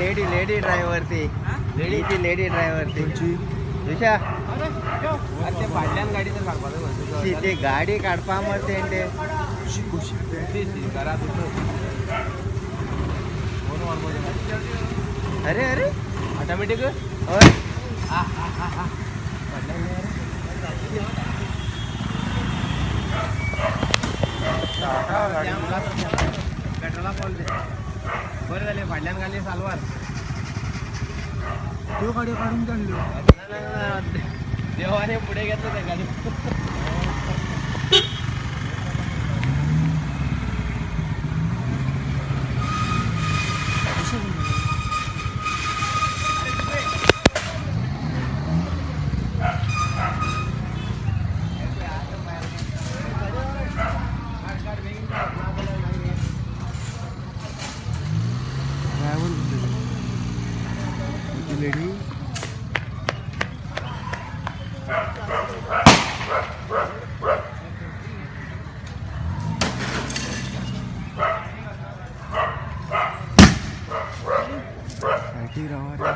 Lady lady driver ती. Lady ती lady driver ती. दिशा ते फाटल्यान गाडी तर काडपाक शी, ती गाडी काडपा मरे तें. अरे अरे ऑटोमॅटिक. हय. पेट्रोला पावल ते बरें जालें फाटल्यान घाली सालवार. त्यो गाडयो काडून काडल्यो. देवाने फुडें घेतलो ते गाडी. ड्रायव्हर ती लेडी. साठी रावा रे.